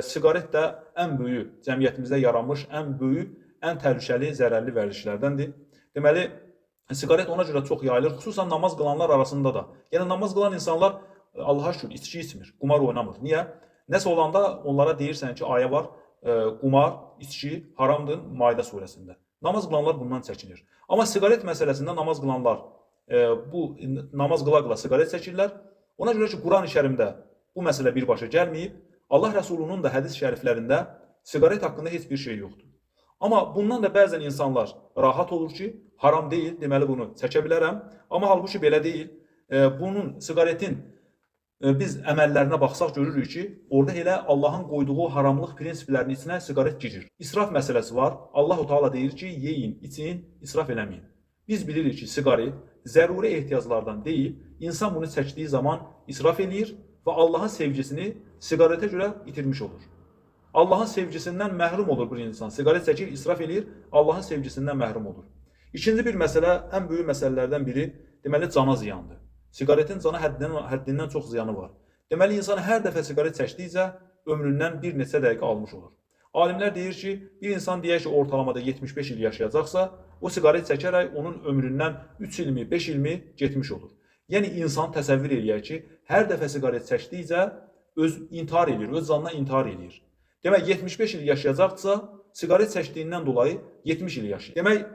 Siqaret də ən böyük cəmiyyətimizdə yaranmış ən böyük, ən təhlükəli, zərərli vərdişlərdəndir. Deməli, siqaret ona görə çox yayılır, xüsusən namaz qılanlar arasında da. Yəni namaz qılan insanlar Allaha şükür içki içmir, qumar oynamır. Niyə? Nəsə olanda onlara deyirsən ki, ayə var, qumar, içki haramdır Maidə surəsində. Namaz qılanlar bundan çəkinir. Amma siqaret məsələsində namaz qılanlar bu namaz qıla-qıla siqaret çəkirlər. Ona görə ki, Quran-ı Kərimdə bu məsələ birbaşa gəlməyib. Allah Rəsulunun da hədis şəriflərində siqaret haqqında heç bir şey yoxdur. Amma bundan da bəzən insanlar rahat olur ki, haram deyil, deməli bunu çəkə bilərəm. Amma halbuki belə deyil. Bunun siqaretin biz əməllərinə baxsaq görürük ki, orada elə Allahın qoyduğu haramlıq prinsiplərinin içinə siqaret girir. İsraf məsələsi var. Allahu Teala deyir ki, yeyin, için, israf eləməyin. Biz bilirik ki, siqaret zəruri ehtiyaclardan deyil. İnsan bunu çəkdiyi zaman israf eləyir və Allahın sevgisini siqaretə görə itirmiş olur. Allahın sevgisindən məhrum olur bir insan. Siqaret çəkir, israf eləyir, Allahın sevgisindən məhrum olur. İkinci bir məsələ, ən böyük məsələlərdən biri, deməli cana ziyandır. Siqaretin cana həddindən çox ziyanı var. Deməli insan hər dəfə siqaret çəkdikcə ömründən bir neçə dəqiqə almış olur. Alimlər deyir ki, bir insan deyək ki, ortalamada 75 il yaşayacaqsa, o siqaret çəkərək onun ömründən 3 ilmi, 5 ilmi getmiş olur. Yəni insan təsəvvür eləyək ki, hər dəfə siqaret çəkdikcə öz intihar eləyir, öz canına intihar eləyir. Demək 75 il yaşayacaqsa, siqaret çəkdiyindən dolayı 70 il yaşayır. Demək